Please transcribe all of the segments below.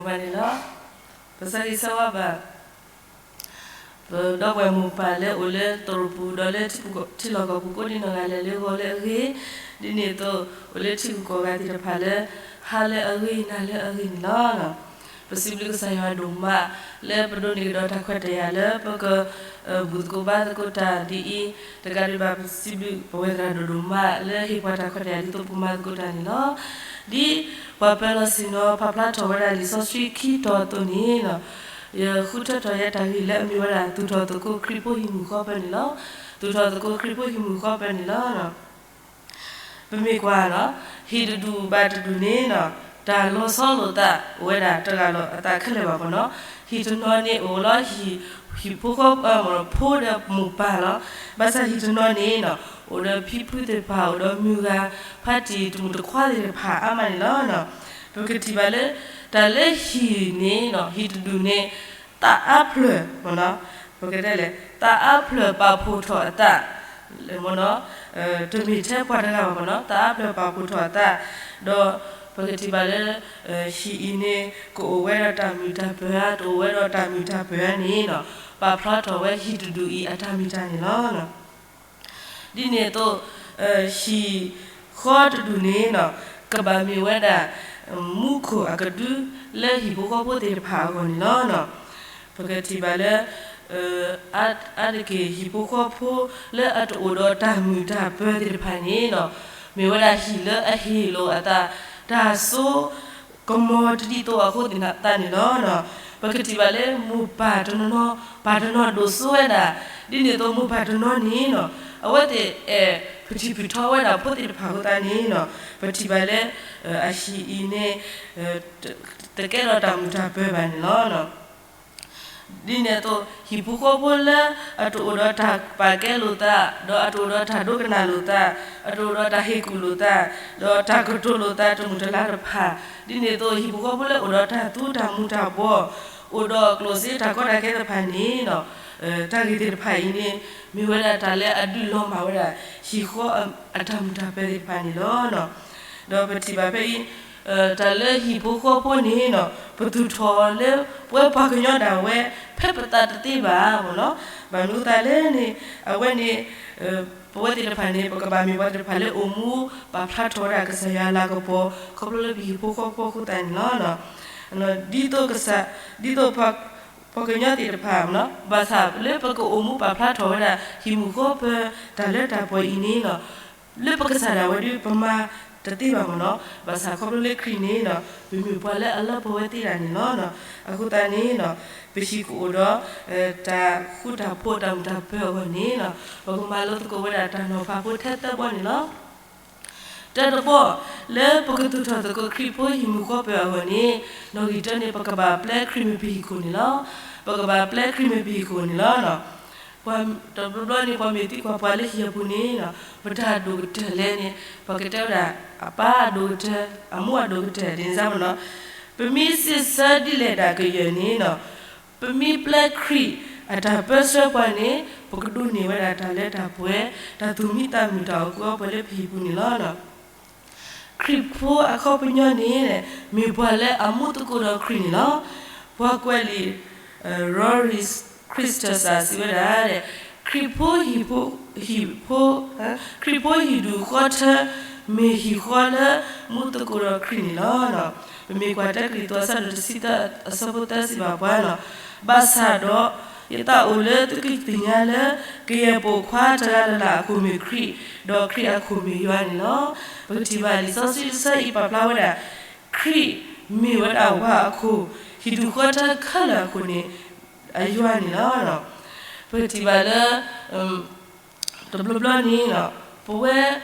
ပကဘၣ်န့ၣ်လီၤ. ပဆၢဂ့ၤဆၢဝါဘၣ် ပဒီပုၢ်ဝဲၢ်မိၢ်ပၢ်လၢအိၣ်လၢတရူးပူၤ ဒီးလၢထံလီၢ်ကီၢ်ပူၤကိးဒံနီၢ်ဂၤဒဲး လၢဂီၤလၢအဂ့ၤ, ဒ်န့ၣ်အသိး အိၣ်လၢထံဂုၤကီၢ်ဂၤသ့ၣ်တဖၣ်လၢ ဟါလၢအဂ့ၤ နၤလၢအဂ့ၤန့ၣ်လီၤ. ပစံးဘျုးကစၢ်ယွၤဒိၣ်မး လၢပဒိးန့ၢ်ကဒီးတၢ်ခွဲးတၢ်ယာ်လၢပက ဘူၣ်သကိးဘါသကိးတၢ်ဒ်အံၤ, တကးဒံးဘၣ် ပစံးဘျုးပဝဲသရၣ်ဒိၣ်ဒိၣ်မး လၢဟ့ၣ်ပှၤတၢ်ခွဲးတၢ်ယာ်ဒ်သိးပကမၤသကိးတၢ်န့ၣ်လီၤ. ဒ်ပှၤပၢၤလီၢ်ဆ့ၣ်နီၤ ပာ်ဖျါထီၣ်ဝဲဒၣ်လံာ်စီဆှံခံတီၤအသိးန့ၣ်, ယဃုထၢထီၣ်ယဲတၢ်ဂ့ၢ်လၢအမ့ၢ်ဝဲဒၣ် သူၣ်ထီၣ်သကိးခရံာ်ဖိဟံၣ်မုာ်ဃီပၢၤန့ၣ်လီၤ. သူၣ်ထီၣ်သကိးခရံာ်ဖိဟံၣ်မုာ်ဃီပၢၤန့ၣ်လီၤ. ပမ့ၢ်ကွၢ်နီၤ, ဟံၣ်တဒူၣ်ဘၣ်တဒူၣ်န့ၣ်နီၤ, တၢ်လီၤဆီလိာ်သးအိၣ်ဝဲဒၣ်တဂၤလီၤအသးခဲလၢာ်ဘၣ်မ့ၢ်နီၤ. ဟံၣ်တနီၤန့ၣ်အိၣ်လီၤ ဟံၣ်ဖိဃီ ဖိဒီးမိၢ်ပၢ်လီၤ. ဘၣ်ဆၣ်ဟံၣ်တနီၤန့ၣ်နီၤ, အိၣ်ဒီးဖံဖုသ့ၣ်တဖၣ် အိၣ်ဒီးမုၢ်ဂၤ ဖါတံၢ်တမုၢ်တခွါသ့ၣ်တဖၣ်အါမးန့ၣ်လီၤ. ပကထံၣ်ဘၣ်လၢ တၢ်လၢဟံၣ်န့ၣ်နီၤ, ဟံၣ်တဒူၣ်န့ၣ် သးအါဖျၢၣ်မ့ၢ်နီၤ, ပကတဲလဲၣ် သးအါဖျၢၣ်ပာ်ဖှိၣ်ထီၣ်အသး မ့ၢ်နီၤ, တမ့ၢ်ထဲပှၤတဂၤဘၣ်မ့ၢ်နီၤ, သးအါဖျၢၣ်ပာ်ဖှိၣ်ထီၣ်အသး, ဒီးပကထံၣ်ဘၣ်လၢ ဟံၣ်အံၤန့ၣ် ကအိၣ်ဝဲဒီးတၢ်မုာ်တၢ်ပၢၤဧါ, တအိၣ်ဝဲဒီးတၢ်မုာ်တၢ်ပၢၤဧါန့ၣ်နီၤ, ပာ်ဖျါထီၣ်ဝဲဟံၣ်တဒူၣ်အံၤအတၢ်မုာ်တၢ်န့ၣ်လီၤ. ဒ်န့ၣ်အသိး ဟံၣ်ဃီတဒူၣ်န့ၣ်နီၤ, ကဘၣ်မ့ၢ်ဝဲဒၣ် မူခိၣ်အကဒုလၢဟံၣ်ဖိဃီဖိသ့ၣ်တဖၣ်အဂီၢ်န့ၣ်လီၤ. ပကထံၣ်ဘၣ်လၢ အါတက့ၢ်ဟံၣ်ဖိဃီဖိလၢအတအိၣ်ဒီးတၢ်မုာ်တၢ်ပၢၤသ့ၣ်တဖၣ်န့ၣ်နီၤ, မ့ၢ်ဝဲဒၣ်ဟံၣ်လၢအဟ့ၣ်လိာ်အသး တၢ်စိ ကမီၤတဒ်သိးအဃိသတးန့ၣ်လီၤ. ပကထံၣ်ဘၣ်လၢမိၢ်ပၢ်တနီၤနီၤ ပၢ်တနီၤဒိၣ်စိဝဲဒၣ်, ဒ်န့ၣ်အသိးမိၢ်ပၢ်တနီၤန့ၣ်နီၤ, အဝဲသ့ၣ်အဲၣ်ဖုၣ်ထံၣ်ဖုၣ်ထီဝဲဒၣ်ဖိသ့ၣ်တဖၣ်အဃိသတးန့ၣ်နီၤ, ပထံၣ်ဘၣ်လၢ အဟံၣ်အံၤန့ၣ် တကဲထီၣ်တၢ်မုာ်တၢ်ပၢၤဘၣ်န့ၣ်လီၤ. ဒ်န့ၣ်အသိး ဟံၣ်ဖိဃီဖိလၢအတအိၣ်ဒီးတၢ်ပာ်ကဲလိာ်သး, ဒီးအတအိၣ်ဒီးတၢ်ဒိကနၣ်လိာ်သး, အတအိၣ်ဒီးတၢ်ဟ့ၣ်ကူၣ်လိာ်သး, ဒီးတၢ်ကတိၤလိာ်သးတမုာ်တလၤတဖၣ်, ဒ်န့ၣ်အသိး ဟံၣ်ဖိဃီဖိလၢအိၣ်ဒီးတၢ်သူတၢ်မူၤတၢ်ဘှီး, အိၣ်ဒီးကျိၣ်စ့တၢ်ကီတၢ်ခဲတဖၣ်န့ၣ်နီၤ, တၢ်ဂ့ၢ်သ့ၣ်တဖၣ်အံၤန့ၣ် မ့ၢ်ဝဲဒၣ်တၢ်လၢအဒုးလီၤမၢ်ဝဲဒၣ် ဟံၣ်ဃီအတၢ်မုာ်တၢ်ပၢၤသ့ၣ်တဖၣ်န့ၣ်လီၤ. ဒီးပထံၣ်ဘၣ်ဖဲအံၤ တၢ်လၢဟံၣ်ဖိဃီဖိန့ၣ်နီၤ, ပသူၣ်ထီၣ်လၢပဝဲပှၤကညီဒၣ်ဝဲ ဖဲပသးတသ့ဘၣ်မ့ၢ်နီၤ, ဘၣ်မနုၤအဃိသတးလဲၣ်န့ၣ် အဝဲန့ၣ် ပဝဲသ့ၣ်တဖၣ်န့ၣ် ပကဘၣ်မ့ၢ်ပှၤသ့ၣ်တဖၣ်လၢအိၣ်မူ ပာ်ဖျါထီၣ်ဝဲဒၣ်ကစၢ်ယွၤအလၤကပီၤ ခီဖျိလၢပဟံၣ်ဖိဃီဖိအဃိသတးန့ၣ်လီၤ. ဒ်သိးကစၢ် ဒ်သိး ပှၤကညီသ့ၣ်တဖၣ်မ့ၢ်နီၤ, ဘၣ်ဆၣ်လၢပကအိၣ်မူပာ်ဖျါထီၣ်ဝဲဒၣ် ဟံၣ်မုာ်ဃီပၢၤ တၢ်လၢတၢ်ပှဲၤအံၤန့ၣ်နီၤ, လၢပကစၢ်ဒၣ်ဝဲဒၣ် ပမၤတသ့ဘၣ်မ့ၢ်နီၤ, ဘၣ်ဆၣ်ခီဖျိလၢခရံာ်န့ၣ်နီၤ ပမ့ၢ်ပှၤလၢအလၢပှဲၤဝဲသ့ဒၣ်န့ၣ်လီၤ. အဃိသတးန့ၣ်နီၤ ပဟံၣ်ကအိၣ်ဒီး တၢ်ဃူတၢ်ဖိးတၢ်မုာ်တၢ်ပၢၤအဂီၢ်န့ၣ်နီၤ ပကမၤလိသကိးဝဲဒၣ်တၢ်နီၤဖးဖိထဲသၢဘီန့ၣ်လီၤ. တၢတဘီ လၢပကသူၣ်ထီၣ်သကိးခရံာ်ဖိဟံၣ်မုာ်ဃီပၢၤအဂီၢ်န့ၣ်, နီၣ်ဂံၢ်တၢန့ၣ် ပကဘၣ်ပျဲခရံာ်မ့ၢ်ပဟံၣ်ခိၣ်န့ၣ်လီၤ. ပကဘၣ်ပျဲခရံာ်မ့ၢ်ပဟံၣ်ခိၣ်န့ၣ်လီၤ. တဘျီဘျီန့ၣ် ပှၤမ့ၢ်သံကွၢ်ပှၤလၢဟံၣ်အပူၤန့ၣ်နီၤ ပတၢ်အဒိၣ်ကတၢၢ်လဲၣ်န့ၣ် ပှၤကတဲဝဲဒၣ် အပၢ်အဒိၣ်ကတၢၢ် အမိၢ်အဒိၣ်ကတၢၢ် ဒ်န့ၣ်စ့ၢ်မ့ၢ်နီၤ, ပမ့ၢ်စံးဆၢဒ်လဲၣ်ဒၣ်ကယၢၢ်န့ၣ်နီၤ ပမ့ၢ်ပျဲခရံာ်အတၢ်ပၢဆှၢပှၤန့ၣ် ပကဒိးန့ၢ်ဝဲဒၣ်တၢ်လၢတၢ်ပှဲၤ တၢ်သူၣ်မံသးမုာ်တၢ်အီၣ်ကူအီပှဲၤလၢပဟံၣ်ပူၤန့ၣ်လီၤ. ခရံာ်ဖိအခီပညီန့ၣ် မ့ၢ်ပှၤလၢအမူသကိးဒီးခရံာ်န့ၣ်လီၤ. ပှၤကွဲးလံာ် Rory Christensen စံးဝဲဒၣ် ခရံာ်ဖိဟံၣ်ဖိ ဟံၣ်ဖိ ခရံာ်ဖိဟံၣ်ဒူၣ်ဃီထၢ မ့ၢ်ဟံၣ်ဃီလၢမူသကိးဒီးခရံာ်န့ၣ်လီၤ. ပမ့ၢ်ကွၢ်တၢကရံၣ်သူးအဆၢဒိၣ်တဆံသၢအဆၢဖိသၢစံးဘၣ်ပှၤလီၤ. ဘၣ်ဆၣ်ဒီး ယသးအိၣ်လၢသုကသ့ၣ်ညါလၢ ကယဲၢ်ပိာ်ခွါတဂၤလၢ်လၢ်အခိၣ်မ့ၢ်ခရံာ်, ဒီးခရံာ်အခိၣ်မ့ၢ်ယွၤန့ၣ်လီၤ. ပကထံၣ်ဘၣ်လံာ်စီဆှံတဆၢအံၤပာ်ဖျါဝဲဒၣ် ခရံာ်မ့ၢ်ဝဲဒၣ်ဝၤအခိၣ်, ဟံၣ်ဒူၣ်ဃီထၢခဲလၢာ်အခိၣ်န့ၣ် အယွၤန့ၣ်လီၤ. ပကထံၣ်ဘၣ်လၢ တဘျီဘျီန့ၣ် ပဝဲ ပဟံၣ်န့ၣ်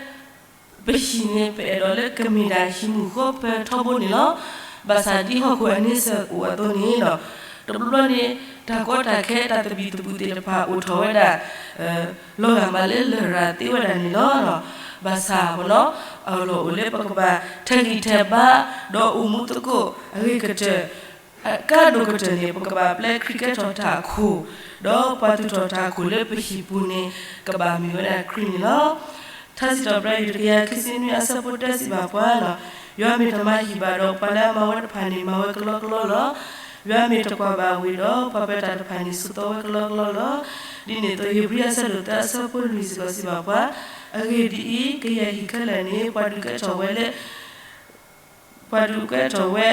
ပအဲၣ်ဒိးလၢကမ့ၢ်ဒၣ်ဟံၣ်မုာ်ဃီပၢၤထီဘိန့ၣ်လီၤ. ဘၣ်ဆၣ်ဒ်ဟီၣ်ခိၣ်အန့ဆၢၣ်အိၣ်အသိးန့ၣ်လီၤ. တဘျီဘျီန့ၣ် တၢ်ကီတၢ်ခဲတၢ်သဘံၣ်သဘုၣ်သ့ၣ်တဖၣ်အိၣ်ထီၣ်ဝဲဒၣ် လီၤဂာ်မးလၢလရာ်သ့ဝဲဒၣ်န့ၣ်လီၤ. ဘၣ်ဆၣ်မ့ၢ်နီၤ အလီၢ်အိၣ်လၢပကဘၣ်ထဲးဂံၢ်ထဲးဘါ ဒီးအိၣ်မူသကိးအဂ့ၤကတၢၢ် အကါဒိၣ်ကတၢၢ်န့ၣ် ပကဘၣ်ပျဲခရံာ်ကဲထီၣ်တၢ်အခိၣ်, ဒီးပှၤသူၣ်ထီၣ်တၢ်အခိၣ်လၢပဟံၣ်ပူၤန့ၣ် ကဘၣ်မ့ၢ်ဝဲဒၣ်ခရံာ်န့ၣ်လီၤ. ထါစံးထီၣ်ပတြၢၤ တကယၤခံဆံနွံအဆၢဖိတၢစံးဘၣ်ပှၤလီၤ. ယွၤမ့ၢ်တမၤဟံၣ်ဘၣ်ဒီး ပှၤလၢအမၤဝဲတဖၣ်န့ၣ် မၤဝဲကလီကလီလီၤ. ယွၤမ့ၢ်တကွၢ်ဘၣ်ဝ့ၢ်ဒီး ပှၤပၢတၢ်တဖၣ်န့ၣ် ဆူးသီဝဲကလီကလီလီၤ. ဒ်န့ၣ်အသိး ဧ့ၤဘြံၤအဆၢဒိၣ်သၢအဆၢဖိလွံၢ်စ့ၢ်ကီးစံးဘၣ်ပှၤ, အဂ့ၢ်ဒ်အံၤ, ကယဲၢ်ဟံၣ်ခဲလၢာ်န့ၣ် ပှၤဒုးကဲထီၣ်ဝဲလၢ ပှၤဒုးကဲထီၣ်ဝဲ,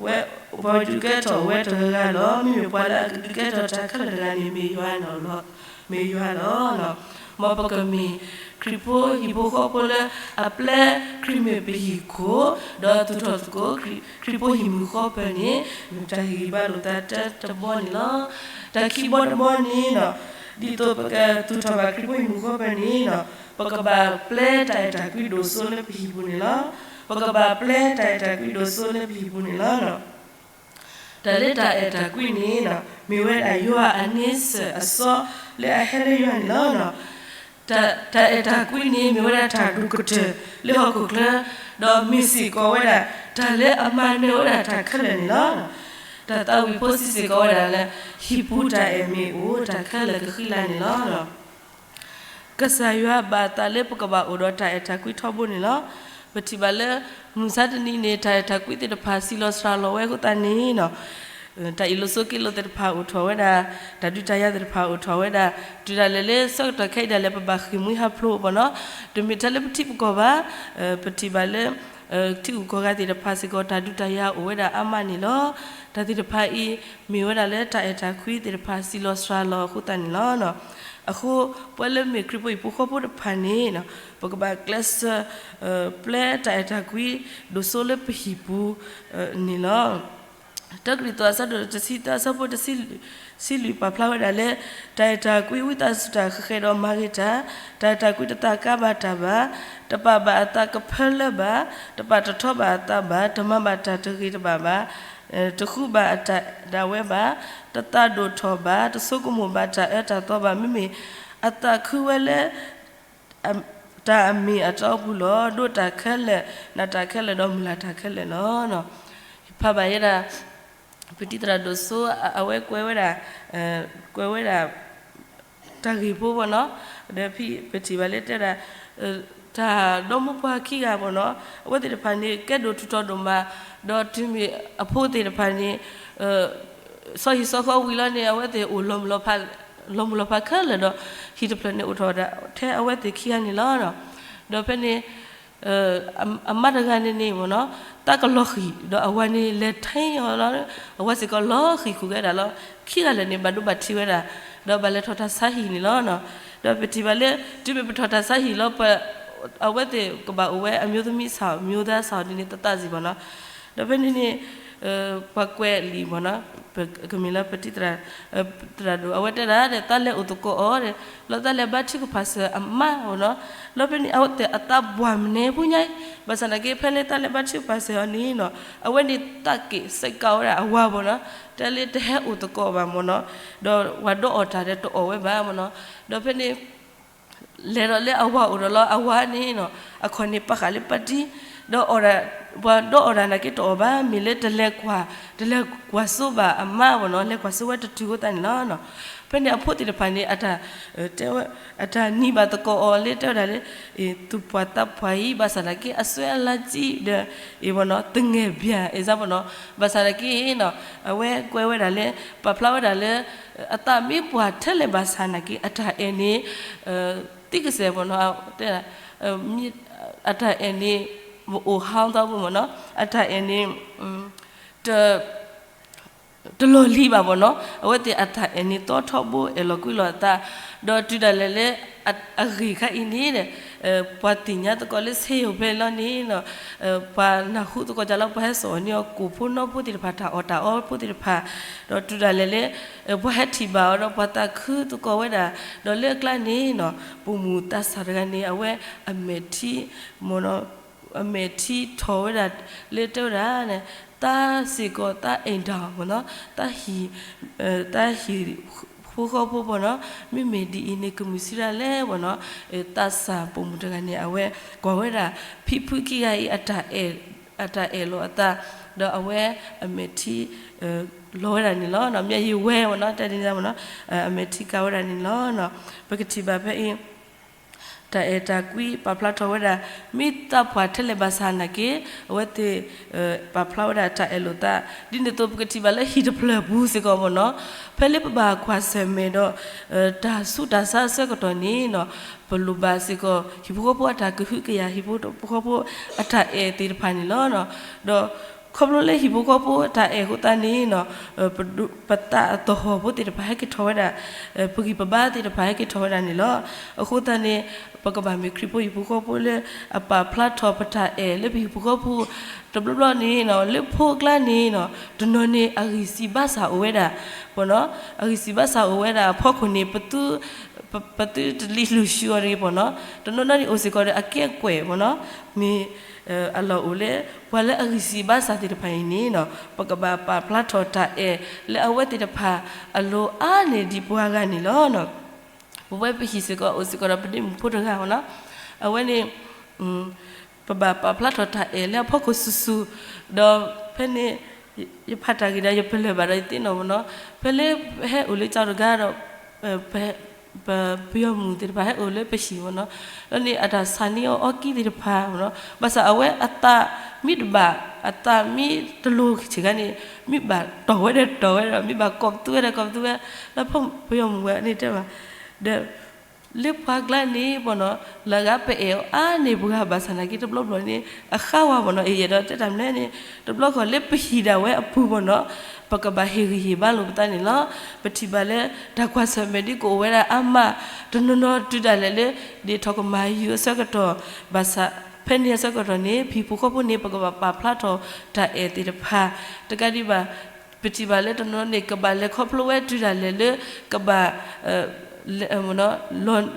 ဝဲ, ပှၤဒုးကဲထီၣ်ဝဲတဂၤဂၤလီၤ. မ့မ့ၢ်ပှၤလၢအဒုးကဲထီၣ်တၢ်ခဲလၢာ်တဂၤန့ၣ် မ့ၢ်ယွၤလီၤ, မ့ၢ်ယွၤလီၤ. မ်ပကမ့ၢ်ခရံာ်ဖိဟံၣ်ဖိဃီဖိလၢ အပျဲခရံာ်မ့ၢ်ပဟံၣ်ခိၣ်, ဒီးသူၣ်ထီၣ်သကိး ခရံာ်ဖိဟံၣ်မုၢ်ဃီပၢၢ်န့ၣ် မ့ၢ်တၢ်ဂံၢ်ဘါလိာ်သးတၢတဘီန့ၣ်လီၤ. တၢ်ခံဘီတဘီန့ၣ်, ဒ်သိးပကသူၣ်ထီၣ်ဘၣ်ခရံာ်ဖိဟံၣ်မုၢ်ဃီပၢၢ်န့ၣ်, ပကဘၣ်ပျဲတၢ်အဲၣ်တၢ်ကွံဒိၣ်စိလၢပဟံၣ်ပူၤန့ၣ်လီၤ. ပကဘၣ်ပျဲတၢ်အဲၣ်တၢ်ကွံဒိၣ်စိလၢပဟံၣ်ပူၤန့ၣ်လီၤ. တၢ်လၢတၢ်အဲၣ်တၢ်ကွံန့ၣ်, မ့ၢ်ဝဲဒၣ်ယွၤအန့ဆၢၣ်အစီလၢအဟဲလၢယွၤန့ၣ်လီၤ. တၢ်အဲၣ်တၢ်ကွံန့ၣ် မ့ၢ်ဝဲဒၣ်တၢ်ဒိၣ်ကတၢၢ်လၢဟီၣ်ခိၣ်ချၢ, ဒီးမ့ၢ်စ့ၢ်ကီးဝဲဒၣ် တၢ်လၢအမၤနၢၤဝဲဒၣ်တၢ်ခဲလၢာ်န့ၣ်လီၤ. တၢ်သးဝံၣ်ဖိစံးစ့ၢ်ကီးဝဲဒၣ်လၢ ဟံၣ်ပူၤတၢ်အဲၣ်မ့ၢ်အိၣ် တၢ်ခဲလၢာ်ကဃံလၤန့ၣ်လီၤ. ကစၢ်ယွၤဘၣ်သးလၢပကဘၣ်အိၣ်ဒီးတၢ်အဲၣ်တၢ်ကွံထီဘိန့ၣ်လီၤ. ပထံၣ်ဘၣ်လၢ မုၢ်မဆါတနံၤန့ၣ် တၢ်အဲၣ်တၢ်ကွံသ့ၣ်တဖၣ်စံးလီၤစှၤလီၤဝဲအဃိသတးန့ၣ်, တၢ်အ့ၣ်လိာ်ဆိးက့လိာ်သ့ၣ်တဖၣ်အိၣ်ထီၣ်ဝဲဒၣ်, တၢ်ဒုးတၢ်ယၤသ့ၣ်တဖၣ်အိၣ်ထီၣ်ဝဲဒၣ်, တုၤဒၣ်လဲာ်လၢဆၢကတီၢ်ခဲအံၤဒၣ်လဲာ် ပဘၣ်ဃ့ၢ်မှံဟးဖျိးဘၣ်နီၤ, တမ့ၢ်ထဲလၢပထံပကီၢ်ဘၣ်, ပထံၣ်ဘၣ်လၢ ထံဂုၤကီၢ်ဂၤသ့ၣ်တဖၣ်စ့ၢ်ကီး တၢ်ဒုးတၢ်ယၤအိၣ်ဝဲဒၣ်အါမးန့ၣ်လီၤ. တၢ်သ့ၣ်တဖၣ်အံၤ မ့ၢ်ဝဲဒၣ်လၢတၢ်အဲၣ်တၢ်ကွံသ့ၣ်တဖၣ်စံးလီၤစှၤလီၤအဃိသတးန့ၣ်လီၤ. အဃိ ပဝဲလၢမ့ၢ်ခရံာ်ဖိဟံၣ်ဖိဃီဖိတဖၣ်န့ၣ်, ပကဘၣ်ကျဲးစၢး ပျဲတၢ်အဲၣ်တၢ်ကွံဒိၣ်စိလၢပဟံၣ်ပူၤန့ၣ်လီၤ. တၢကရံၣ်သူးအဆၢဒိၣ်တဆံသၢအဆၢဖိတဆံလွံၢ်ပာ်ဖျါဝဲဒၣ်လၢ တၢ်အဲၣ်တၢ်ကွံဝံသးစူၤတၢ်ဃဲၤဃဲၤဒီးမၤဂ့ၤတၢ်, တၢ်အဲၣ်တၢ်ကွံတသးကါဘၣ်တၢ်ဘၣ်, တပာ်ဘၣ်အသးကဖၢလၢဘၣ်, တပာ်တထီဘၣ်အသးဘၣ်, တမၤဘၣ်တၢ်တဂ့ၤတဘၣ်ဘၣ်, တဃုဘၣ်အတၢ်ဒၣ်ဝဲဘၣ်, တသးဒိၣ်ထီၣ်ဘၣ်, တဆိကမိၣ်ဘၣ်တၢ်အၢတၢ်သီဘၣ်, မ့မ့ၢ်အသးခုဝဲလၢ တၢ်အမ့ၢ်အတီအပူၤလီၤ. ဒိးတၢ်ခဲလၢာ်, နာ်တၢ်ခဲလၢာ်, ဒီးမုၢ်လၢ်တၢ်ခဲလၢာ်လီၤ. ဖးဘၣ်ယဲဒၣ် ပတံၤသရၣ်ဒိၣ်စိ အဝဲကွဲးဝဲဒၣ်, ကွဲးဝဲဒၣ် တၢ်ဂ့ၢ်ဖိဘၣ်နီၤ, ဒီးဖဲပထံၣ်ဘၣ်လၢတဲဒၣ် တၢ်ဒီမိၢ်ပှၢ်ခံဂၤဘၣ်နီၤ, အဝဲသ့ၣ်တဖၣ်န့ၣ် ကဲဒိၣ်ထူးထီၣ်ဒိၣ်မး, ဒီးတုၤမ့ၢ်အဖိသ့ၣ်တဖၣ်န့ၣ် စီၤဟံၣ်စီၤဃီဝံၤလီၤန့ၣ် အဝဲသ့ၣ်အိၣ် လီၤမုၢ်လီၤဖးခဲလၢာ်ဒီး ဟံၣ်တဖျၢၣ်န့ၣ်အိၣ်ထီၣ်ဝဲဒၣ်ထဲအဝဲသ့ၣ်ခံဂၤန့ၣ်လီၤ. ဒီးဖဲန့ၣ် အမါတဂၤန့ၣ်န့ၣ်ဘၣ်နီၤ, သးကလီၤဃံၤ ဒီးအဝၤန့ၣ်လဲၤထဲအီၤလီၤ, အဝၤစ့ၢ်ကီးလီၤဃံၤဃုာ်ကဲဒၣ်လီၤ. ခံဂၤလၢာ်န့ၣ် ဘၣ်ဒိဘၣ်ထံးဝဲဒၣ်, ဒီးဘၣ်လဲၤထီၣ်တၢ်ဆါဟံၣ်န့ၣ်လီၤ. ဒီးပထံၣ်ဘၣ်လၢ တုၤမ့ၢ်ပထီၣ်တၢ်ဆါဟံၣ်လီၤ ပ အဝဲသ့ၣ်ကဘၣ်အိၣ်ဝဲ အမျိုးသမီးဆောင် မျိုးသားဆောင် ဒ်န့ၣ်သသးစံးဘၣ်နီၤ. ဒီးဖဲန့ၣ်န့ၣ် ပှၤကွဲးလံာ်ဘၣ်နီၤ, ကမ့ၢ်လၢပတံၤသရၣ် သရၣ်ဒိၣ် အဝဲတဲဒၣ် တၢ်လဲၤအိၣ်သကိးအီၤဒီး လီၤတၢ်လဲၤဘါထုကဖၣ်စၢၤအမါဘၣ်နီၤ. လီၤဖဲန့ၣ် အဝဲသ့ၣ်အသးပှၢ်မနုၤဖိညါအံၤ, ဘၣ်ဆၣ်သနာ်က့ ဖဲလၢတၢ်လဲၤဘါထုကဖၣ်စၢၤအီၤန့ၣ်နီၤ, အဝဲန့ၣ်သးက့ၤစဲးကးဝဲဒၣ်အဝၤဘၣ်နီၤ, တဲလၢတဟဲအိၣ်သကိးဘၣ်မ့ၢ်နီၤ, ဒီးပှၤဒီးအီၣ်တၢ်ဒီးတအီၣ်ဝဲဘၣ်မ့ၢ်နီၤ. ဒီးဖဲန့ၣ် လဲၤဒီးလၢအဝၤအိၣ်ဒီးလီၤ, အဝၤန့ၣ်နီၤ အခီၣ်န့ၣ်ပာ်ဃာ်လၢပၣ်တံၣ်, ဒီးအီၣ်ဒၣ်, ပှၤဒီးအီၣ်တၢ်နာ်က့တအီၣ်ဘၣ်, မ့ၢ်လၢတလဲၤကွၢ်, တလဲၤကွၢ်စိဘၣ်အမါဘၣ်နီၤ, လဲၤကွၢ်စိဝဲတတုၤအဃိသတးန့ၣ်လီၤ. ဖဲန့ၣ်အဖိသ့ၣ်တဖၣ်န့ၣ် အတၢ်တဲဝဲ, အတၢ်နံၤဘၣ်သကိးအီၤလၢတဲဝဲဒၣ်လၢ သူၣ်ပှၢ်သးပှၢ်အံၤ ဘၣ်ဆၣ်သနာ်က့ အစွဲအလါကံဒီး အ့ၣ်ဘၣ်နီၤ သငဲၢ်ဘၣ် အ့ၣ်စၢ်ဘၣ်နီၤ, ဘၣ်ဆၣ်သနာ်က့နီၤ အဝဲကွဲးဝဲဒၣ်လၢ ပာ်ဖျါဝဲဒၣ်လၢ အသးမ့ၢ်ပှၢ်ထဲလဲၣ်ဘၣ်ဆၣ်သနာ်က့ အတၢ်အဲၣ်န့ၣ် သံကစဲးဘၣ်နီၤ, တဲ အတၢ်အဲၣ်န့ၣ် အိၣ်ဟးသီဘၣ်မ့ၢ်နီၤ, အတၢ်အဲၣ်န့ၣ် တ တလီၢ်လံၤဘၣ်ဘၣ်နီၤ, အဝဲသ့ၣ်အတၢ်အဲၣ်န့ၣ်သီထီဘိ အဲၣ်လီၤကွံလီၤအသး, ဒီးတုၤဒၣ်လဲာ်လၢ အဂ့ၢ်ခါအံၤန့ၣ် ပှၤသ့ၣ်ညါသကိးလၢဆ့ယိၤဖဲလီၤန့ၣ်နီၤ, ပှၤနၢ်ဟူသကိးကလီၤ ပှၤဟဲစိာ်န့ၢ်အီၤ ကိၣ်ဖိနီဖိသ့ၣ်တဖၣ် တၢ်အီၣ်တၢ်အီဖိသ့ၣ်တဖၣ်, ဒီးတုၤဒၣ်လဲာ်လၢ ပှၤဟဲထံၣ်ဘၣ်အီၤဒီး ပှၤသးခုသကိးဝဲဒၣ်, ဒီးလၢအကျါန့ၣ်နီၤ ပိာ်မုၣ်သးစၢ်တဂၤန့ၣ် အဝဲအမဲာ်ထံ အမဲာ်ထံထီၣ်ဝဲဒၣ်လၢတဲဝဲဒၣ်န့ၣ်, တၢ်စ့ၢ်ကီးတၢ်အဲၣ်ဒိးမ့ၢ်နီၤ, တၢ်ဟံၣ်, တၢ်ဟံၣ်ဖိဃီဖိဘၣ်နီၤ, မ့မ့ၢ်ဒ်အံၤန့ၣ် ကမုၢ်ဆံရၣ်လဲၣ်ဘၣ်နီၤ, သးစၢ်ပိာ်မုၣ်တဂၤန့ၣ် အဝဲကွၢ်ဝဲဒၣ် ဖံဖုခံဂၤအံၤ အတၢ်အဲၣ်လီၤအသး, ဒီးအဝဲအမဲာ်ထံ လီၤဝဲဒၣ်န့ၣ်လီၤ. မ့ၢ်ယဝဲဘၣ်နီၤ တဲဒ်န့ၣ်ဘၣ်နီၤ, အမဲာ်ထံကးဝဲဒၣ်န့ၣ်လီၤ. ပကထံၣ်ဘၣ်ဖဲအံၤ တၢ်အဲၣ်တၢ်ကွံပာ်ဖျါထီၣ်ဝဲဒၣ် မ့ၢ်သးပှၢ်ထဲလဲၣ်ဘၣ်ဆၣ်နာ်က့ အဝဲသ့ၣ် ပာ်ဖျါဝဲဒၣ်တၢ်အဲၣ်လိာ်သး ဒ်န့ၣ်အသိးပကထံၣ်ဘၣ်လၢဟံၣ်တဖျၢၣ်ပူၤစ့ၢ်ကီးမ့ၢ်နီၤ, ဖဲလၢပဘၣ်ကွၢ်ဆၢၣ်မဲာ်ဒီး တၢ်ဆူးတၢ်ဆါအဆၢကတီၢ်န့ၣ်နီၤ, ပလိၣ်ဘၣ်စ့ၢ်ကီး ဟံၣ်ဖိဃီဖိအတၢ်ကဟုကယာ် ဟံၣ်ဖိဃီဖိအတၢ်အဲၣ်သ့ၣ်တဖၣ်န့ၣ်လီၤ. ဒီးခီဖျိလၢဟံၣ်ဖိဃီဖိအတၢ်အဲၣ်အဃိသတးန့ၣ်နီၤ, ပသးအသဟီၣ်ဖိသ့ၣ်တဖၣ်ဟဲက့ၤထီၣ်ဝဲဒၣ်, ပဂံၢ်ပဘါသ့ၣ်တဖၣ်ဟဲက့ၤထီၣ်ဝဲဒၣ်န့ၣ်လီၤ. အဃိသတးန့ၣ် ပကဘၣ်မ့ၢ်ခရံာ်ဖိဟံၣ်ဖိဃီဖိလၢအပာ်ဖျါထီၣ်ပတၢ်အဲၣ်လၢပဟံၣ်ဖိဃီဖိ တဘျီဘျီန့ၣ်နီၤ, လၢဖိအကျါန့ၣ်နီၤ, တနီၤန့ၣ်အဂံၢ်စၢ်ဘါစၢ်အိၣ်ဝဲဒၣ်, မ့ၢ်နီၤ, အဂံၢ်စၢ်ဘါစၢ်အိၣ်ဝဲဒၣ်အဖီခိၣ်န့ၣ် ပသု ပသုတလံၤလူၤဆူအီၤတဂ့ၤမ့ၢ်နီၤ, တနီၤနီၤန့ၣ်အိၣ်စ့ၢ်ကီးဒီးအကဲကွဲၢ်မ့ၢ်နီၤ, မ့ၢ်အလီၢ်အိၣ်လၢ ပှၤလၢအဂံၢ်စၢ်ဘါစၢ်သ့ၣ်တဖၣ်အံၤန့ၣ်နီၤ, ပကဘၣ်ပာ်ဖျါထီၣ်တၢ်အဲၣ်လၢအဝဲသ့ၣ်တဖၣ်အလိၤအါန့ၢ်ဒံးပှၤဂၤန့ၣ်လီၤ. ပဝဲပဟံၣ်စ့ၢ်ကီးအိၣ်စ့ၢ်ကီးဒီးပဒ့မုၣ်ဖိတဂၤမ့ၢ်နီၤ, အဝဲန့ၣ် ပဘၣ်ပာ်ဖျါထီၣ်တၢ်အဲၣ်လၢအဖီခိၣ်စုာ်စုာ်, ဒီးဖဲန့ၣ် ယဖးတၢ်ဂ့ၢ်ဒီးယပလၢၢ်ဘၣ်ဒီးယသ့ၣ်နီၣ်မ့ၢ်နီၤ, ဖဲလၢဟဲအိၣ်လၢကၠီတဂၤဒီး ပ ပယီၤမုၣ်သ့ၣ်တဖၣ်ဟဲအိၣ်လၢပဟံၣ်မ့ၢ်နီၤ, ဒီးန့ၣ်အတၢ်ဆါန့ၢ်အီၣ်အီကံသ့ၣ်တဖၣ်မ့ၢ်နီၤ, ဘၣ်ဆၣ်အဝဲအသးမ့ၢ်တဘၣ်, အသးမ့ၢ်တလိၤဆ့ၣ်ခါန့ၣ်, မ့ၢ်ဘၣ်တီၢ်ဝဲဒီးတီၢ်ဝဲဒီး မ့ၢ်ဘၣ်ကိးပသူဝဲဒီးကိးပသူဝဲ, လၢပယီၤမုၣ်ဝဲန့ၣ်တဲဘၣ်, ဒီး လၢပှၤကျါန့ၣ်မ့ၢ်နီၤ, လၢဂၤပအဲၣ်အီၤအါန့ၢ်ပှၤဂၤဘၣ်ဆၣ်နာ်က့ တဘျီဘျီန့ၣ် အဃါဝဲမ့ၢ်နီၤ, အယဲၢ်ဒီးတဲတၢ်မနုၤန့ၣ် တဘျီဃီလၢပဟံၣ်ဒၣ်ဝဲအပူၤမ့ၢ်နီၤ, ပကဘၣ်ဟ့ၣ်ဂံၢ်ဟ့ၣ်ဘါလိာ်ပသးန့ၣ်လီၤ. ပထံၣ်ဘၣ်လၢ တၢ်ကွၢ်ဆၢၣ်မဲာ်ဒ်ကအိၣ်ဝဲဒၣ်အါမး, တနီၤနီၤတုၤဒၣ်လဲာ်လၢ ဒ်ထီၣ်ကမၤယုၤအဆၢကတီၢ်, ဘၣ်ဆၣ် ဖဲန့ၣ်အဆၢကတီၢ်န့ၣ် ပဟံၣ်ဖိဃီဖိန့ၣ် ပကဘၣ်ပာ်ဖျါထီၣ်တၢ်အဲၣ်သ့ၣ်တဖၣ်, တကးဒံးဘၣ် ပထံၣ်ဘၣ်လၢတနီၤန့ၣ် ကဘၣ်လဲၤခီဖျိဝဲတုၤဒၣ်လဲာ်လၢ ကဘၣ်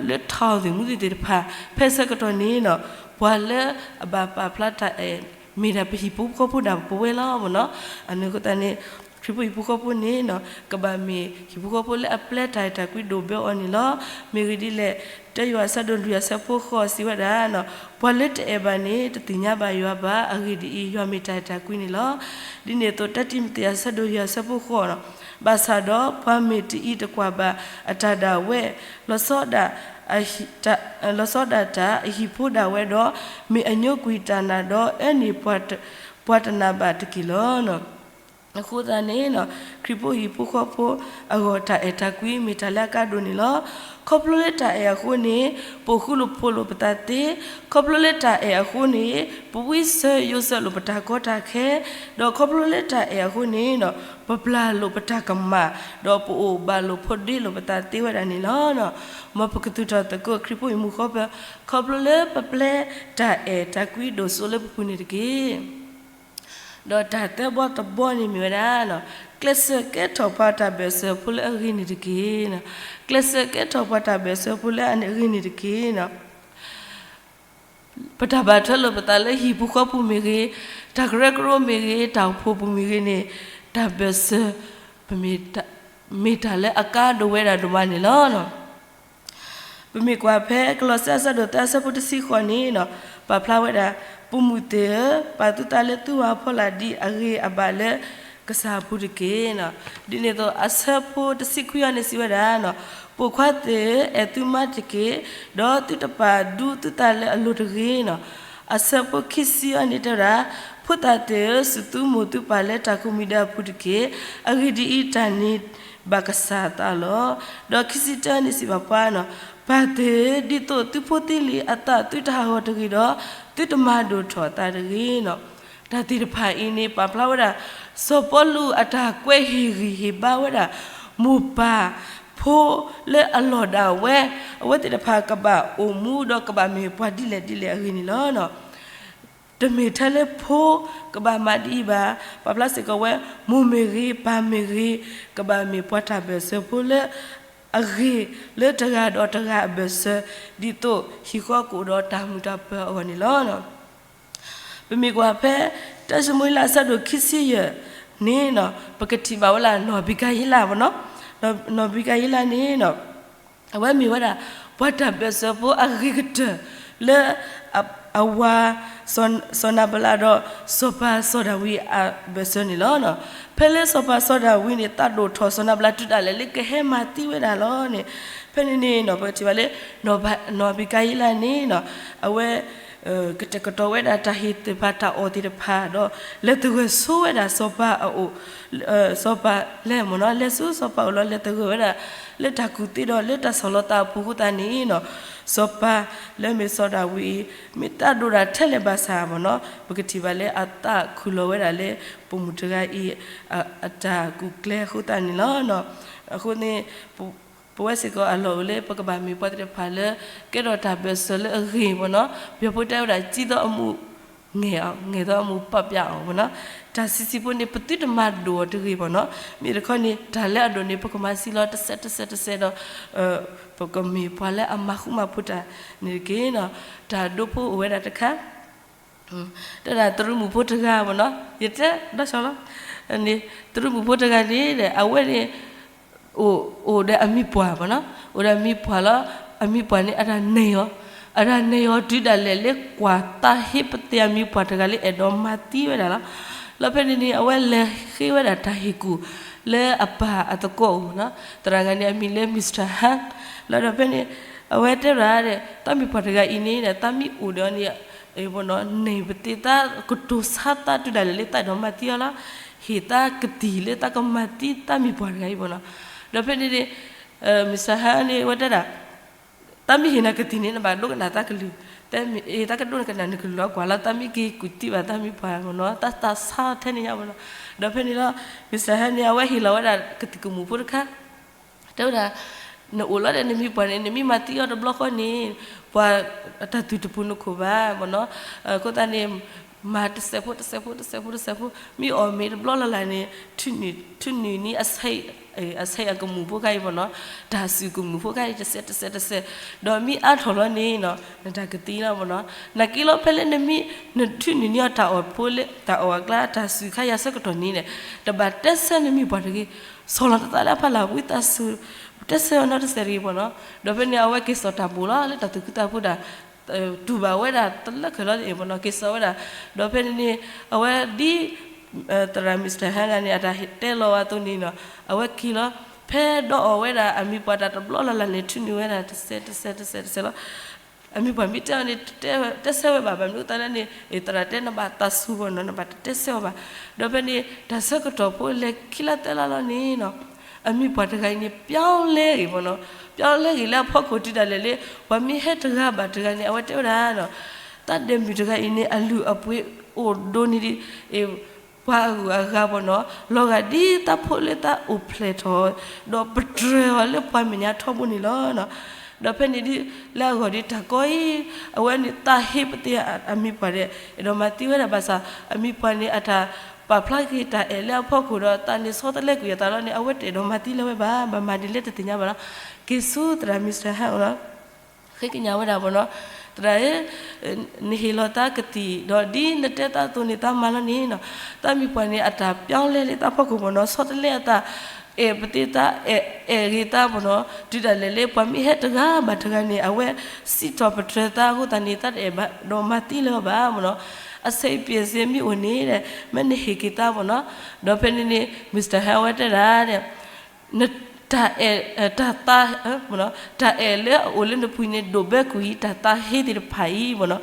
လၢထးအီၣ်သ့ၣ်မူသ့ၣ်တဖၣ်, ဖဲဆၢကတီၢ်န့ၣ်နီၤ, ပှၤလၢအဘၣ်ပာ်ဖျါတၢ်အဲၣ် မ့ၢ်ဒၣ်ပဟံၣ်ဖိဃီဖိဒၣ်ပဝဲလီၤမ့ၢ်နီၤ. အန့ၣ်အဃိသတးန့ၣ် ခရံာ်ဖိဟံၣ်ဖိဃီဖိန့ၣ်နီၤ, ကဘၣ်မ့ၢ်ဟံၣ်ဖိဃီဖိလၢအပျဲတၢ်အဲၣ်တၢ်ကွံဒိၣ်ဘၢအီၤန့ၣ်လီၤ. မ့ၢ်ဂ့ၢ်ဒ်လဲၣ်, တၢယွၤအဆၢဒိၣ်လွံၢ်အဆၢဖိဃိးစံးဝဲဒၣ်နီၤ, ပှၤလၢတအဲၣ်ဘၣ်န့ၣ် တသ့ၣ်ညါဘၣ်ယွၤဘၣ်. အဂ့ၢ်ဒ်အံၤ, ယွၤမ့ၢ်တၢ်အဲၣ်တၢ်ကွံန့ၣ်လီၤ. ဒ်န့ၣ်အသိး တၢတံၤမသ့းအဆၢဒိၣ်ယဲၢ်အဆၢဖိဃိးနီၤ, ဘၣ်ဆၣ်ဒီးပှၤမ့ၢ်တအံးတကွၢ်ဘၣ်အတၢ်ဒၣ်ဝဲ, လီၤဆီဒၣ် လီၤဆီဒၣ်တၢ်အဟံၣ်ဖိဒၣ်ဝဲဒီး မ့ၢ်အညိကွံာ်တၢ်နာ်ဒီး အၢန့ၢ်ပှၤတနာ်ဘၣ်တက့ၢ်လီၤ. အဃိသတးန့ၣ်နီၤ, ခရံာ်ဖိဟံၣ်ဖိဃီဖိအဂီၢ် တၢ်အဲၣ်တၢ်ကွံမ့ၢ်တၢ်လၢအကါဒိၣ်န့ၣ်လီၤ. ခီဖျိလၢတၢ်အဲၣ်အဃိန့ၣ် ပအိၣ်ဃူလိာ်ဖိးလိာ်ပသးသ့, ခီဖျိလၢတၢ်အဲၣ်အဃိန့ၣ် ပဝံစိာ်ယိာ်စိာ်လိာ်ပတၢ်ကီတၢ်ခဲ, ဒီးခီဖျိလၢတၢ်အဲၣ်အဃိန့ၣ်နီၤ, ပပျၢ်လိာ်ပတၢ်ကမၣ်, ဒီးပအိၣ်ဘၣ်လိာ်ဖိးဒ့လိာ်ပသးသ့ဝဲဒၣ်န့ၣ်လီၤ. မ်ပကသူၣ်ထီၣ်သကိးခရံာ်ဖိဟံၣ်ဖိဃီဖိ, ခီဖျိလၢပပျဲတၢ်အဲၣ်တၢ်ကွံဒိၣ်စိလၢပပူၤန့ၣ်တက့ၢ်. ဒီးတၢ်သၢဘီတဘီန့ၣ်မ့ၢ်ဝဲဒၣ်, ကျဲးစၢးကဲထီၣ်ပှၤတၢ်ဘၢၣ်စၢၤဖိလၢအဂ့ၤန့ၣ်တက့ၢ်. ကျဲးစၢးကဲထီၣ်ပှၤတၢ်ဘၢၣ်စၢၤဖိလၢအဂ့ၤန့ၣ်တက့ၢ်. ပတၢ်ဘၣ်ထွဲလိာ်ပသးလၢဟံၣ်ဖိဃီဖိမ့ၢ်ဂ့ၤ, တၢ်ကရၢကရိမ့ၢ်ဂ့ၤ, တၢ်အိၣ်ဖှိၣ်ပူၤမ့ၢ်ဂ့ၤန့ၣ်, တၢ်ဘၢၣ်စၢၤ ပမ့ၢ်တၢ်လၢအကါဒိၣ်ဝဲဒၣ်ဒိၣ်မးန့ၣ်လီၤ. ပမ့ၢ်ကွၢ်ဖဲကလီးစဲအဆၢဒိၣ်သၢအဆၢဖိတဆံဃိးန့ၣ်နီၤ, ပာ်ဖျါဝဲဒၣ်, ပိာ်မုၣ်သ့ၣ်ဧၢ, ပာ်သုသးလၢသုဝၤဖီလာ်ဒ်အဂ့ၤအဘၣ်လၢကစၢ်အပူၤတက့ၢ်. ဒ်န့ၣ်အသိးအဆၢဖိတဆံခွံအံၤန့ၣ်စံးဝဲဒၣ်, ပိာ်ခွါသ့ၣ်ဧၢ, အဲၣ်သုမါတက့ၢ်, ဒီးသုတပာ်ဒူသုသးလၢအလိၤတဂ့ၤနီၤ. အဆၢဖိခံဆံအံၤန့ၣ်တဲဝဲဒၣ်, ဖိသၣ်သ့ၣ်ဧၢ, စူၢ်သုမိၢ်သုပၢ်လၢတၢ်ကိးမံၤဒဲးအပူၤတက့ၢ်. အဂ့ၢ်ဒ်အံၤ, တၢ်န့ၣ်ဘၣ်ကစၢ်အသးလီၤ. ဒီးခံဆံတၢန့ၣ်စံးဘၣ်ပှၤနီၤ, ပၢ်သ့ၣ်ဧၢ, ဒ်သိးသုဖိသ့လံၤအသးသုတဟးဂီၤတဂ့ၤဒီး, သုတမၤဒိၣ်ထီၣ်အသးတဂ့ၤနီၤ. တၢ်သ့ၣ်တဖၣ်အံၤန့ၣ် ပာ်ဖျါဝဲဒၣ် စီၤပီလူးအတၢ်ကွဲဟ့ၣ်ဂံၢ်ဟ့ၣ်ဘါဝဲဒၣ် မိၢ်ပၢ်ဖိလၢအလီၢ်ဒၣ်ဝဲ, အဝဲသ့ၣ်တဖၣ်ကဘၣ်အိၣ်မူဒီးကဘၣ်မ့ၢ်ပှၤဒ်လဲၣ်ဒ်လဲၣ်အဂ့ၢ်န့ၣ်လီၤ. တမ့ၢ်ထဲလၢဖိကဘၣ်မၤဒ်အံၤဘၣ်, ပာ်ဖျါစ့ၢ်ကီးဝဲ မိၢ်မ့ၢ်ဂ့ၤ, ပၢ်မ့ၢ်ဂ့ၤ, ကဘၣ်မ့ၢ်ပှၤတၢ်ဘၢၣ်စၢၤဖိလၢအဂ့ၤလၢတဂၤဒီးတဂၤအဘၢၣ်စၢၤ, ဒ်သိးဟံၣ်ဃီကအိၣ်ဒီးတၢ်မုာ်တၢ်ပၢၤအဂီၢ်န့ၣ်လီၤ. ပမ့ၢ်ကွၢ်ဖဲ တၢၡမူၤအ့လးအဆၢဒိၣ်ခံဆံယဲၢ်န့ၣ်နီၤ, ပကထံၣ်ဘၣ်ဝဲလၢနီၢ်ဘံကၤယံလးမ့ၢ်နီၤ, နီၢ်ဘံကၤယံလးန့ၣ်နီၤ, အဝဲမ့ၢ်ဝဲဒၣ် ပှၤတၢ်ဘၢၣ်စၢၤဖိအဂ့ၤကတၢၢ်လၢ အဝၤ စီၤနၤဘလးဒီး စီၤပၤစီၤဒၤဝံးအဘၢၣ်စၢၤန့ၣ်လီၤ. ဖဲလၢစီၤပၤစီၤဒၤဝံးန့ၣ် သးဒိၣ်ထီၣ်စီၤနၤဘလးတုၤဒၣ်လဲာ်လၢကဟဲမၤသံဝဲဒၣ်လီၤန့ၣ်, ဖဲန့ၣ်န့ၣ်နီၤ ပကထံၣ်ဘၣ်လၢ နီၢ်ဘံကၤယံလးန့ၣ်နီၤ အဝဲ ကတဲာ်ကတီၤဝဲဒၣ်တၢ်ဟ့ၣ်သ့ၣ်တဖၣ် တၢ်အီၣ်သ့ၣ်တဖၣ်ဒီး လဲၤသဂၢၢ်ဆိဝဲဒၣ်စီၤပၤအအိၣ်, စီၤပၤလဲၤမ့ၢ်နီၤ လဲၤဆူစီၤပၤအိၣ်လီၤ လဲၤသဂၢၢ်ဝဲဒၣ် လၢတၢ်ကူၣ်သ့ဒီးလၢတၢ်ဆီၣ်လီၤသးအပူၤအဃိသတးန့ၣ်နီၤ, စီၤပၤလၢမ့ၢ်စီၤဒၤဝံးအံၤ မ့ၢ်သးဒိၣ်ဒၣ်ထဲလဲၣ်ဘၣ်ဆၣ်မ့ၢ်နီၤ ပကထံၣ်ဘၣ်လၢအသးခုၣ်လီၤဝဲဒၣ်လၢ ပိာ်မုၣ်တဂၤအံၤ အတၢ်ကူၣ်ကျဲအဃိသတးန့ၣ်လီၤ. အဃိန့ၣ် ပဝဲစ့ၢ်ကီးအလီၢ်အိၣ်လၢပကဘၣ်မ့ၢ်ပှၤသ့ၣ်တဖၣ်လၢ ကဲထီၣ်တၢ်ဘၢၣ်စၢၤလၢအဂ့ၤမ့ၢ်နီၤ, ယွၤဖိတဲဝဲဒၣ် ကြီးသောအမှု ငယ်အောင်, ငယ်သောအမှု ပျော့အောင်မ့ၢ်နီၤ, တၢ်ဆံးဆံးဖိန့ၣ် ပသုတမၤဒိၣ်အီၤတဂ့ၤမ့ၢ်နီၤ, မ့ၢ်တခီန့ၣ် တၢ်လၢအဒိၣ်န့ၣ် ပကမၤဆံးလီၤတစဲးတစဲးတစဲးဒီး ပကမ့ၢ်ပှၤလၢအမၤဃူမၤဖိးတၢ်န့ၣ်တက့ၢ်နီၤ, တၢ်ဒိဖိအိၣ်ဝဲဒၣ်တခါ တဲဒၣ်တရူးမုၣ်ဖိတဂၤမ့ၢ်နီၤ, ယတဲဒီးဆီလီၤ, တရူးမုၣ်ဖိတဂၤန့ၣ် အဝဲန့ၣ် အိၣ်ဒီးအမံၤပှၢ်မ့ၢ်နီၤ, အိၣ်ဒီးအမံၤပှၢ်လီၤ, အမံၤပှၢ်န့ၣ် အတၢ်နံၤအီၤ, အတၢ်နံၤအီၤတုၤဒၣ်လဲာ်လၢ ကွၢ်သးဟ့ပသ့ၣ်အမံၤပှၢ်တဂၤလၢအဲၣ်ဒိးမၤသံဝဲဒၣ်လီၤ. လီၤဖဲန့ၣ်န့ၣ် အဝဲလဲၤဃ့ဝဲဒၣ်တၢ်ဟ့ၣ်ကူၣ်လၢအပၢ်အသကိးအအိၣ်မ့ၢ်နီၤ, သရၣ်တဂၤန့ၣ် အမံၤလၢ Mister Han လီၤဒီးဖဲန့ၣ် အဝဲတဲဝဲဒၣ် တၢ်မံၤပှၢ်တဂၤအံၤန့ၣ် တၢ်မံၤအိၣ်ဒီးန့ၣ် နံၤပသ့ၣ်သးကတိၤဆါသးတုၤဒၣ်လဲာ်လၢသးအဲၣ်ဒိးမၤသံအီၤလီၤ, ဟ့ၣ်သးကသံၣ်လၢသးကမၤသံတၢ်မံၤပှၢ်တဂၤအံၤမ့ၢ်နီၤ, ဒီးဖဲန့ၣ်န့ၣ် Mister Han န့ၣ် အဝဲတဲဒၣ် တၢ်မံၤဟ့ၣ်နၤကသံၣ်န့ၣ် နဘၣ်ဒိကနၣ်သးကလုၢ်, တၢ်မံၤဟ့ၣ်သးကဒိကနၣ်နကလုၢ်အကွၢ်လီၤ, တၢ်မံၤက့ၤကူၣ်သံဘၣ်တၢ်မံၤပှၢ်မ့ၢ်နီၤ, တၢ်သးဆါထဲန့ၣ်ညါမ့ၢ်နီၤ, ဒီးဖဲန့ၣ်လီၤ Mister Han န့ၣ် အဝဲဟ့ၣ်လီၤဝဲဒၣ်ကသံၣ်ကမူၣ်ဖိတခါ တဲဝဲဒၣ် နအိၣ်လီၤဒီးနမံၤပှၢ်န့ၣ် နမ့ၢ်မၤသံအီၤတဘျီဃီန့ၣ် ပှၤတၢ်သူၣ်တပူၤနခိၣ်ဘၣ်မ့ၢ်နီၤ, အဃိသတးန့ၣ် မၤတစဲးဖိတစဲးဖိတစဲးဖိတစဲးဖိ, မ့ၢ်အီၣ်မ့ၤတဘျီလၢ်လၢ်န့ၣ် ထုးနုာ်န့ၢ် အဆဲးအကမူၣ်ဖိခါအံၤမ့ၢ်နီၤ, တၢ်စုၣ်ကမူၣ်ဖိခါအံၤ တစဲးတစဲးတစဲး, ဒီးမ့ၢ်အါထီၣ်လီၤန့ၣ်နီၤ နတၢ်ကသံလီၤမ့ၢ်နီၤ, နာ်က့လီၤ ဖဲလၢနမ့ၢ် နထုးနုာ်န့ၢ်အီၤတၢ်အီၣ်ဖိလၢ တၢ်အီၣ်အကျါ တၢ်စုၣ်ခါယၤဆၢကတီၢ်န့ၣ် တဘၣ်တဲဆၢနမံၤပှၢ်တဂ့ၤ, ဆီၣ်လီၤနသးလၢအဖီလာ် ဝံသးစူၤ တဲဆၢအီၤနီတစဲးတဂ့ၤမ့ၢ်နီၤ, ဒီးဖဲန့ၣ် အဝဲက့ၤစိာ်တၢ်ဘိၣ်လီၤ လၢတၢ်သူၣ်ခုသးခုဒၣ် တူၢ်ဘၣ်ဝဲဒၣ်တလၢခဲလၢာ်မ့ၢ်နီၤ က့ၤစိာ်ဝဲဒၣ်, ဒီးဖဲန့ၣ်န့ၣ် အဝဲဒ် သရၣ် Mister Han န့ၣ် အတၢ်တဲလီၤဝဲအသိးန့ၣ်နီၤ အဝဲက့ၤလီၤ, ဖဲဒီးအီၣ်ဝဲဒၣ်အမံၤပှၢ်တၢ်တဘျီလၢ်လၢ်န့ၣ် ထုးနုာ်ဝဲဒၣ်တစဲးတစဲးတစဲးတစဲးလီၤ. အမံၤပှၢ်မ့ၢ်တဲအီၤန့ၣ် တဲဆၢဝဲဘၣ်, ဘၣ်မနုၤအဃိသတးလဲၣ်န့ၣ် သရၣ်တဲနဘၣ်သးစူၤမ့ၢ်နီၤ နဘၣ်တတဲဆၢအီၤဘၣ်, ဒီးဖဲန့ၣ် တၢ်ဆၢကတီၢ်ဖိလဲၤခံလါသၢလါလီၤန့ၣ်နီၤ အမံၤပှၢ်တဂၤအံၤန့ၣ် ပြောင်းလဲဂ့ၤမ့ၢ်နီၤ, ပြောင်းလဲဂ့ၤလၢအဖီခိၣ်တုၤဒၣ်လဲာ်လၢ ပှၤမ့ၢ်ဟဲတဂၤဘၣ်တဂၤန့ၣ် အဝဲတဲဝဲဒၣ်နီၤ တၢ်ဒဲးမုၣ်တဂၤအံၤန့ၣ် အလုၢ်အပှ့ၤအိၣ်ဒိၣ်န့ၢ်ဒံး ပှၤအဂုၤအဂၤမ့ၢ်နီၤ, လီၤဂာ်ဒ်တၢ်ဖိလၢတၢ်အိၣ်ဖျဲၣ်ထီၣ် ဒီးပတြၢၤအီၤလၢပှၤမဲာ်ညါထီဘိန့ၣ်လီၤ. ဒီးဖဲန့ၣ်ဒ်လၢအဂီၢ်ဒ်တၢ်ကီအံၤ အဝဲန့ၣ်သးဟ့ပသ့ၣ်အမံၤပှၢ်ဒီး အဲၣ်ဒိးမၤသံဝဲဒၣ်ဘၣ်ဆၣ် အမံၤပှၢ်န့ၣ် အတၢ်ပာ်ဖျါက့ၤတၢ်အဲၣ်လၢအဖီခိၣ်ဒီး သးန့ၣ်ဆီတလဲကွံာ်အသးလီၤန့ၣ် အဝဲတအဲၣ်ဒိးမၤသံလၢၤဝဲဘၣ်, ဘၣ်မၤဒ်လဲၣ်တသ့ၣ်ညါဘၣ်လီၤ. က့ၤဆူသရၣ် Mister Han အအိၣ်လီၤ. ဃ့ကညးဝဲဒၣ်မ့ၢ်နီၤ, သရၣ်ဧၢ, နဟ့ၣ်လီၤသးကသံၣ် ဒီးဒ်နတဲသးအသိးန့ၣ် သးမၤလီၤန့ၣ်နီၤ, တၢ်မံၤပှၢ်န့ၣ် အတၢ်ပြောင်းလဲလၢသးဖီခိၣ်မ့ၢ်နီၤ, ဆီတလဲအသး, အဲၣ်ပသ့ၣ်သး, အဲၣ်ဂ့ၤသးမ့ၢ်နီၤ, တုၤဒၣ်လဲာ်လၢပှၤမ့ၢ်ဟဲတဂၤဘၣ်တဂၤန့ၣ် အဝဲစံးထီၣ်ပတြၢၤသးအဃိသတးန့ၣ် သးတအဲၣ်ဒိးမၤသံလၢၤဘၣ်မ့ၢ်နီၤ, အဆဲးအံၤပျဲၢ်စ့မ့ၢ်အိၣ်န့ၣ် မ့ၢ်နဟ့ၣ်က့ၤသးမ့ၢ်နီၤ, ဒီးဖဲန့ၣ်န့ၣ် Mister Han အဝဲတဲဒၣ် နတၢ်အဲၣ်, တၢ်သး, တၢ်အဲၣ်လၢအအိၣ်လၢနပူၤန့ၣ် ဒိၣ်ဘဲကွံာ်အံၤ တၢ်သးဟ့သ့ၣ်တဖၣ်အံၤမ့ၢ်နီၤ,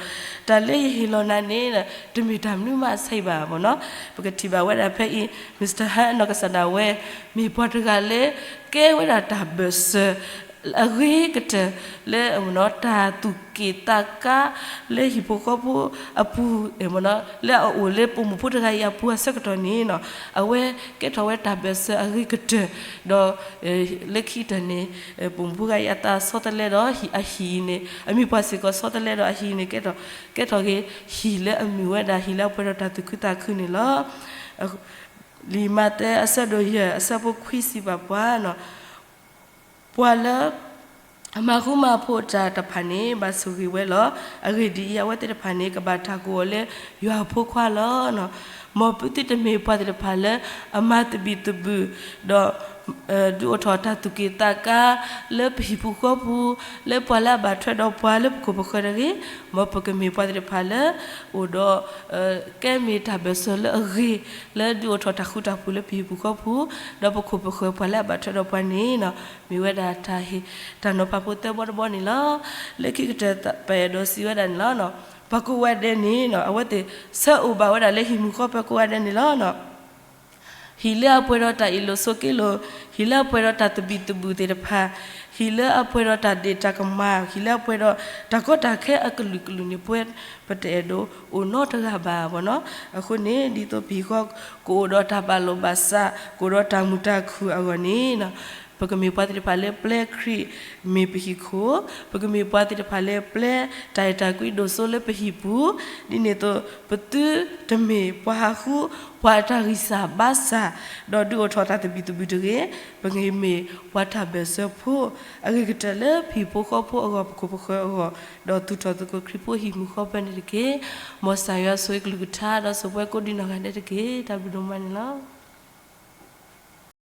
တၢ်လၢယဟ့ၣ်လီၤနၤန့ၣ် တမ့ၢ်တၢ်မနုၤမးအဆၢအံၤဘၣ်မ့ၢ်နီၤ, ပကထံၣ်ဘၣ်ဝဲဒၣ်ဖဲအံၤ Mister Han နီၢ်ကစၢ်ဒၣ်ဝဲ မ့ၢ်ပှၤတဂၤလၢ ကဲဝဲဒၣ်တၢ်ဘၢၣ်စၢၤ အဂ့ၤကတၢၢ်လၢ တၢ်သူၣ်က့ၣ်သးကါ လၢဟံၣ်ဖိဃီဖိအပူၤ လၢအအိၣ်လၢပိာ်မုၣ်ဖိတဂၤအံၤအပူၤအဆၢကတီၢ်န့ၣ်နီၤ, အဝဲကဲထီၣ်ဝဲတၢ်ဘၢၣ်စၢၤအဂ့ၤကတၢၢ်, ဒီးလၢခံကတၢၢ်န့ၣ် ပိာ်မုၣ်ဖိတဂၤအံၤအသးဆီတလဲဒီးအဟံၣ်အံၤန့ၣ် အမံၤပှၢ်စ့ၢ်ကီးဆီတလဲဒီးအဟံၣ်အံၤန့ၣ် ကဲထီၣ်က့ၤဟံၣ်လၢအမ့ၢ်ဝဲဒၣ်ဟံၣ်လၢအပှဲၤဒီးတၢ်သူၣ်ခုသးခုန့ၣ်လီၤ. လံာ်မးသဲအဆၢဒိၣ်ယဲၢ်အဆၢဖိခွံစံးဘၣ်ပှၤနီၤ, ပှၤလၢအမၤဃူမၤဖိးတၢ်တဖၣ်န့ၣ် ဘၣ်ဆိၣ်ဂ့ၤဝဲလီၤ. အဂ့ၢ်ဒ်အံၤ, အဝဲသ့ၣ်တဖၣ်န့ၣ် ကဘၣ်တၢ်ကိးအီၤလၢယွၤအဖိခွါလီၤ. မ်ပသုတမ့ၢ်ပှၤသ့ၣ်တဖၣ်လၢအမၤသဘံၣ်သဘုၣ်, ဒီး ဒုးအိၣ်ထီၣ်တၢ်သူၣ်က့ၣ်သးကါ လၢပဟံၣ်ပူၤဃီပူၤ, လၢပှၤလၢအဘၣ်ထွဲဒီးပှၤလၢပခိၣ်ပဃၢၤတဂ့ၤ, မ်ပကမ့ၢ်ပှၤသ့ၣ်တဖၣ်လၢ အိၣ်ဒီး ကဲမ့ၢ်တၢ်ဘၢၣ်စၢၤလၢအဂ့ၤ လၢဒုးအိၣ်ထီၣ်တၢ်ဃူတၢ်ဖိးလၢပဟံၣ်ပူၤဃီပူၤ, ဒီးပခိၣ်ပဃၢၤပှၤလၢအဘၣ်ထွဲဒီးပှၤန့ၣ် မ့ၢ်ဝဲဒၣ်တၢ်ဟ့ၣ်တၢ်နီၤဖးဖိသၢဘီတဘီန့ၣ်လီၤ. လၢခံကတၢၢ်ပအဲၣ်ဒိးစံးဝဲဒၣ်န့ၣ်လီၤ. ပှၤကိးဂၤဒဲးန့ၣ် အဝဲသ့ၣ်ဆၢအိၣ်ဘၣ်ဝဲဒၣ်လၢဟံၣ်မုၢ်ဃီပၢၤကိးဂၤဒဲးန့ၣ်လီၤ. ဟံၣ်လၢအပှဲၤဒီးတၢ်အ့ၣ်လိာ်ဆိးက့လိာ်, ဟံၣ်လၢအပှဲၤဒီးတၢ်သဘံၣ်သဘုၣ်သ့ၣ်တဖၣ်, ဟံၣ်လၢအပှဲၤဒီးတၢ်ဒ့ၣ်တၢ်ကမၣ်, ဟံၣ်လၢအပှဲၤဒီးတၢ်ကီတၢ်ခဲအကလုာ်ကလုာ်န့ၣ် ပဝဲပတအဲၣ်ဒိးအိၣ်နီတဂၤဘၣ် ပေါ့နော်. အဃိန့ၣ် ဒ်သိးပဟံၣ်ဃီကအိၣ်ဒီးတၢ်ဘၣ်လိာ်ဘၣ်စး, ကအိၣ်ဒီးတၢ်မုာ်တၢ်ခုၣ်အဂီၢ်န့ၣ် ပကမ့ၢ်ပှၤသ့ၣ်တဖၣ်လၢပျဲခရံာ်မ့ၢ်ပဟံၣ်ခိၣ်, ပကမ့ၢ်ပှၤသ့ၣ်တဖၣ်လၢပျဲတၢ်အဲၣ်တၢ်ကွံဒိၣ်စိလၢပဟံၣ်ပူၤ, ဒ်န့ၣ်အသိး ပသုတမ့ၢ်ပှၤဟးဃု ပှၤအတၢ်ဂံၢ်စၢ်ဘါစၢ်, ဒီးဒုးအိၣ်ထီၣ်တၢ်သဘံၣ်သဘုၣ်တဂ့ၤ, ပကမ့ၢ်ပှၤတၢ်ဘၢၣ်စၢၤဖိ အဂ့ၤကတၢၢ်လၢပဟံၣ်ဖိဃီဖိအဂီၢ်, ပခိၣ်ပဃၢၤအဂီၢ်, ဒီးသူၣ်ထီၣ်သကိးခရံာ်ဖိဟံၣ်မုၢ်ဃီပၢၤန့ၣ်တက့ၢ်. မ်ကစၢ်ယွၤဆိၣ်ဂ့ၤကလုၢ်ကထါ ဒီးဆိၣ်ပှဲၤကိးဒံနီၢ်ဂၤဒဲးတက့ၢ်. တၢ်ဘျုးဒိၣ်မးန့ၣ်လီၤ.